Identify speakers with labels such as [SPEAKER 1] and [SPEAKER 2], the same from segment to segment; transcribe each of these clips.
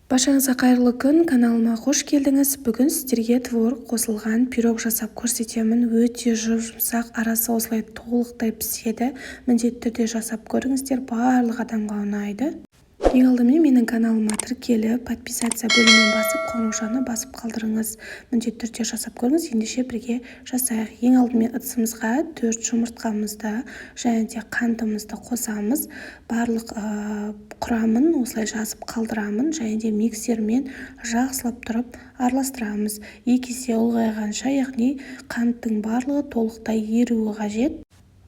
[SPEAKER 1] Баршаңызға қайырлы күн! Каналыма қош келдіңіз! Бүгін сіздерге творог қосылған пирог жасап көрсетемін. Өте жұп-жұмсақ, арасы осылай толықтай піседі. Міндетті түрде жасап көріңіздер, барлық адамға ұнайды. Ең алдымен менің каналыма тіркеліп, подписаться бөлімін басып, қоңыраушаны басып қалдырыңыз. Міндетті түрде жасап көріңіз. Ендеше бірге жасайық. Ең алдымен ыдысымызға 4 жұмыртқамызды және де қантымызды қосамыз. Барлық құрамын осылай жазып қалдырамын және де миксермен жақсылап тұрып араластырамыз. 2 есе ұлғайғанша, яғни қанттың барлығы толықтай еруі қажет.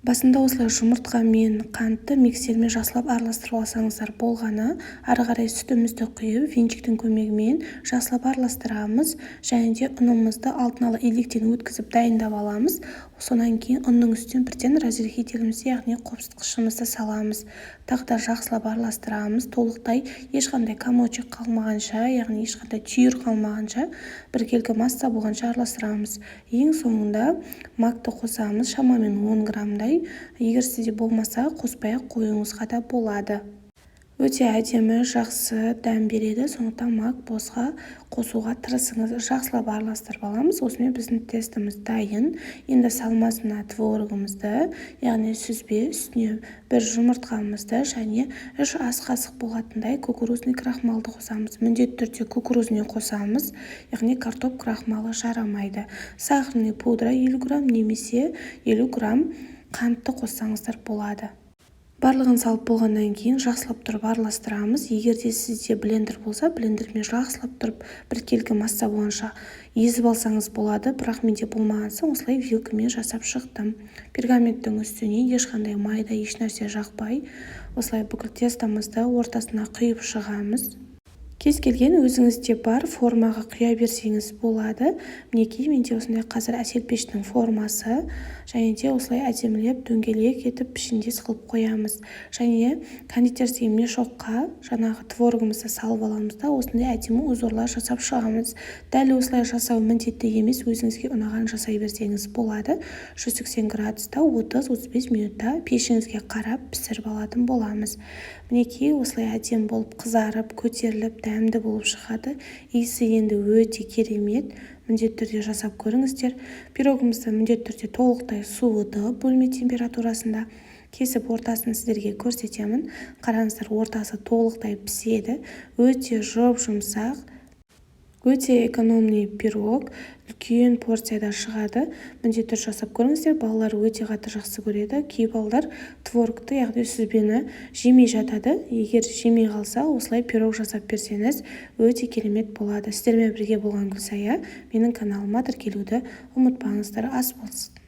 [SPEAKER 1] Басында осылай жұмыртқа мен қантты миксермен жақсылап араластырып алсаңыздар болғаны. Ары қарай сүтімізді құйып, венчиктің көмегімен жақсылап араластырамыз және де ұнымызды алдын ала електен өткізіп дайындап аламыз. Содан кейін ұнның үстіне бірден разрыхлителімізді, яғни қопсытқышымызды саламыз. Тағы да жақсылап араластырамыз, толықтай ешқандай комочек қалмағанша, яғни ешқандай түйір қалмағанша, біркелкі масса болғанша араластырамыз. Ең соңында макты қосамыз, шамамен 10 граммдай. Егер сізде болмаса, қоспай ақ қоюыңызға да болады. Өте әдемі, жақсы дәм береді, сондықтан мак болса, қосуға тырысыңыз. Жақсылап араластырып аламыз. Осымен біздің тестомыз дайын. Енді салмасына творогымызды, яғни сүзбе, үстіне бір жұмыртқамызды және 3 ас қасық болатындай кукурузный крахмалды қосамыз. Міндетті түрде кукурузный қосамыз, яғни картоп крахмалы жарамайды. Сахарный пудра 50 грамм немесе 50 грамм қантты қоссаңыздар болады. Барлығын салып болғаннан кейін жақсылап тұрып араластырамыз. Егер де сізде блендер болса, блендермен жақсылап тұрып біркелкі масса болғанша езіп алсаңыз болады. Бірақ менде болмаған соң, осылай вилкамен жасап шықтым. Пергаменттің үстіне ешқандай майда, ешнәрсе жақпай, осылай бүкіл тестомызды ортасына құйып шығамыз. Кез келген өзіңізде бар формаға құя берсеңіз болады. Мінекей, менде осындай қазір Әсел пештің формасы. Және де осылай әдемілеп дөңгелек етіп пішіндес қылып қоямыз. Және кондитерский мешокқа жаңағы творогымызды салып аламыз да, осындай әдемі узорлар жасап шығамыз. Дәл осылай жасау міндетті емес, өзіңізге ұнаған жасай берсеңіз болады. 180 градуста 30-35 минутта пешіңізге қарап пісіріп алатын боламыз. Мінекей, осылай әдемі болып қызарып, көтеріліп, дәмді болып шығады. Иісі енді өте керемет. Міндетті түрде жасап көріңіздер. Пирогымызды міндетті түрде толықтай суытып, бөлме температурасында кесіп, ортасын сіздерге көрсетемін. Қараңыздар, ортасы толықтай піседі, өте жұп жұмсақ, өте экономный пирог, үлкен порцияда шығады. Міндетті түрде жасап көріңіздер, балалар өте қатты жақсы көреді. Кей балалар творогты, яғни сүзбені жемей жатады. Егер жемей қалса, осылай пирог жасап берсеңіз, өте керемет болады. Сіздермен бірге болған Гүлсая. Менің каналыма тіркелуді ұмытпаңыздар. Ас болсын!